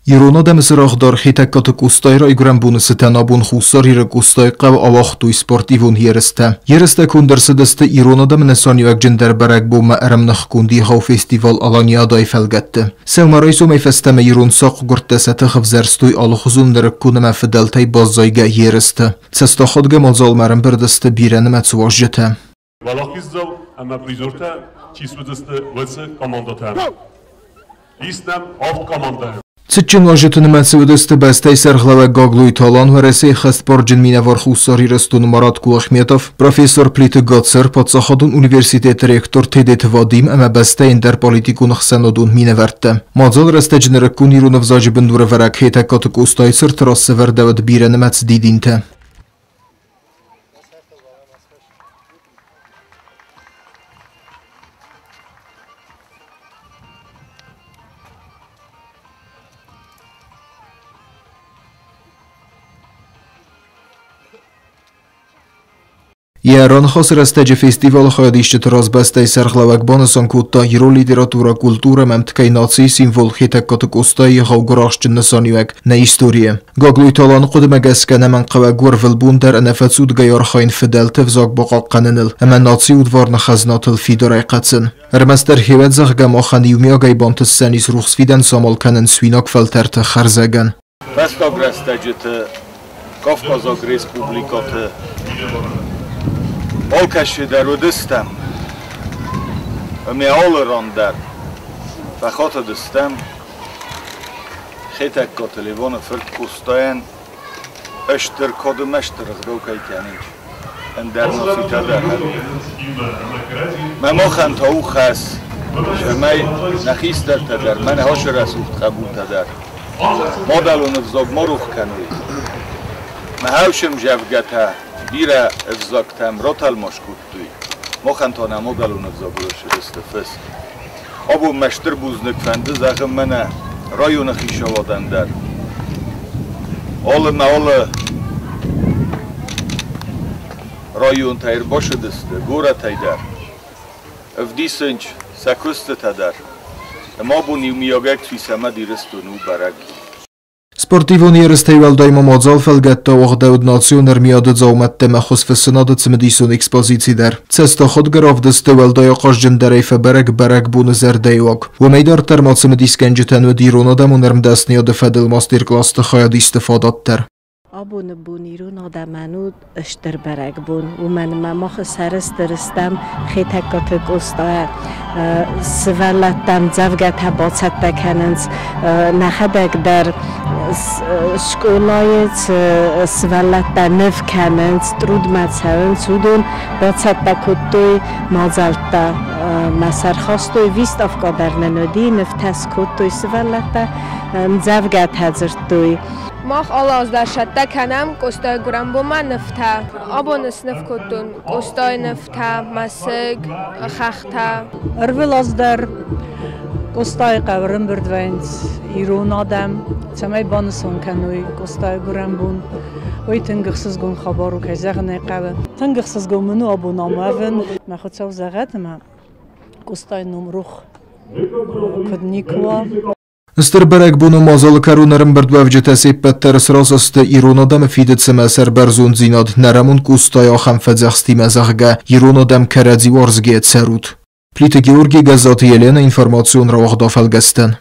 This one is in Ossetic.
Ирон адӕмы цырагъдар Хетӕгкаты Къостайы райгуырӕн боны цытӕн абон Хуссар Иры Къостайыхъӕуы ауагътой спортивон ерыстӕ. Ерыстӕ конд ӕрцыдысты ирон адӕмы нысаниуӕгджындӕр бӕрӕгбонмӕ ӕрӕмныхгонд егъау фестивал Аланиадайы фӕлгӕтты. Сӕумӕрайсомӕй фӕстӕмӕ ирон сахъгуырдтӕ сӕ тых ӕвзӕрстой алыхуызон нырыккон ӕмӕ фыдӕлтӕй баззайгӕ ерысты. Цӕстахадгӕ мадзалмӕ ӕрӕмбырд сты бирӕнымӕц уазджытӕ. Уӕлахиздзау ӕмӕ призертӕ чи суыдзысты, уыцы командӕтӕ. Ис нӕм авд командӕйы. Цытджын уазджыты нымӕцы уыдысты бӕстӕйы сӕргълӕууӕг Гаглойты Алан, Уӕрӕсейы хӕстбарджын минӕвар Хуссар Ирыстоны Марат Кулахметов, профессор Плиты Гацыр, паддзахадон университеты ректор Тедеты Вадим ӕмӕ бӕстӕйы ӕндӕр политикон ӕхсӕнадон минӕвӕрттӕ. Мадзалы рӕстӕджы нырыккон ирон ӕвзаджы бындурӕвӕрӕг Хетӕгкаты Къостайы цырты раз сӕвӕрдӕуыд бирӕнымӕц дидинтӕ. Йӕ раныхасы рӕстӕджы фестивалы хайадисджыты раз бӕстӕйы сӕргълӕууӕг банысан кодта ирон литературӕ, культурӕ ӕмӕ ӕмткӕй нацийы символ Хетӕгкаты Къостайы егъау гуырахстджын нысаниуӕг нӕ историйы. Гаглойты Аланы хъуыдымӕ гӕсгӕ ӕнӕмӕнгхъӕуӕг у ӕрвылбон дӕр ӕнӕфӕцудгӕйӕ архайын фыдӕлты ӕвзаг бахъахъхъӕныныл ӕмӕ нацийы удварны хӕзнатыл фидарӕй хӕцын. Ӕрмӕстдӕр хеуӕт, зӕгъгӕ, махӕн иумиагӕй бантысдзӕнис рухс фидӕн самал кӕнын суинаг фӕлтӕрты хӕрзӕгӕн. Фӕстаг рӕстӕджыты Кавказаг республикӕты алкӕцы дӕр уыдыстӕм ӕмӕ алы ран дӕр фӕхатыдыстӕм Хетӕгкаты Левоны фырт Къостайӕн стыр кад ӕмӕ стыр ӕгъдау кӕй кӕнынц, ӕндӕр нацитӕ дӕр. Мӕ махӕн та у хӕс, цӕмӕй нӕ хистӕртӕ дӕр, мӕ ныхасы рӕсугъд хъӕбултӕ дӕр мадӕлон ӕвзаг ма рох кӕной. Мӕ хӕусым зӕгъгӕтӕ бирӕ ӕвзӕгтӕм ратӕлмац кодтой, махӕн та нӕ мадӕлон ӕвзагыл ссыдысты фыст. Абон мӕ стыр бузныг фӕнды зӕгъын мӕнӕ районы хицауадӕн дӕр. Алы мӕ алы районтӕй ӕрбацыдысты, горӕтӕй дӕр. Ӕвдисынц сӕ куыстытӕ дӕр. Ӕмӕ абон иумиагӕй Цуисӕмӕд Ирыстон у бӕрӕг. Спортивон ерыстӕй уӕлдай ма мадзал фӕлгӕтты ауагъдӕуыд национ ӕрмиады дзаумӕттӕ ӕмӕ хуызфыссынады цымыдисон экспозици дӕр. Цӕстахадгӕ равдысты уӕлдай ахъазджындӕрӕй фӕбӕрӕг бӕрӕгбоны зӕрдӕйы уаг. Уымӕй дарддӕр ма цымыдисгӕнджытӕн уыд ирон адӕмон ӕрмдӕсныйады фӕдыл мастер-классты хайадисты фадат дӕр. Абоны бон ирон адӕмӕн у стыр бӕрӕгбон, уымӕн ӕмӕ мах сӕрыстыр стӕм Хетӕгкаты Къостайӕ. Сывӕллӕттӕ ӕмдзӕвгӕтӕ бацӕттӕ кӕнынц, нӕхӕдӕг дӕр скъолайы цы сывӕллӕттӕ ныв кӕнынц, трудмӕ цӕуынц, уыдон бацӕттӕ кодтой мадзӕлттӕ. Мӕ сӕр хастой, выставкӕ дӕр нын уыди, нывтӕ скодтой сывӕллӕттӕ, ӕмдзӕвгӕтӕ дзырдтой. Мах алы аз дӕр цӕттӕ кӕнӕм Къостайы гуырӕнбонмӕ нывтӕ. Абон сныв кодтон Къостайы нывтӕ, мӕсыг, хӕхтӕ. Ӕрвылаз дӕр Къостайы хъӕуы ӕрӕмбырд вӕййынц ирон адӕм, цӕмӕй банысан кӕной Къостайы гуырӕнбон. Уый тынг ӕхсызгон хабар у, кӕй зӕгъын ӕй хъӕуы. Тынг ӕхсызгон мын у абон ам уӕвын. Мӕ Хуыцау зӕгъӕд ӕмӕ Къостайы ном рох куыд никуы уа. Стыр бӕрӕгбоны мадзалы кӕрон ӕрӕмбырдуӕвджытӕ се ппӕт дӕр сразы сты ирон адӕмы фидыц ӕмӕ сӕрбӕрзонддзинад нӕрӕмон Къостайы ахӕм фӕдзӕхстимӕ, зӕгъгӕ, ирон адӕм кӕрӕдзи уарзгӕйӕ цӕрут. Плиты Георгий, Гӕззаты Еленӕ, информацион рауагъд афӕлгӕстӕн.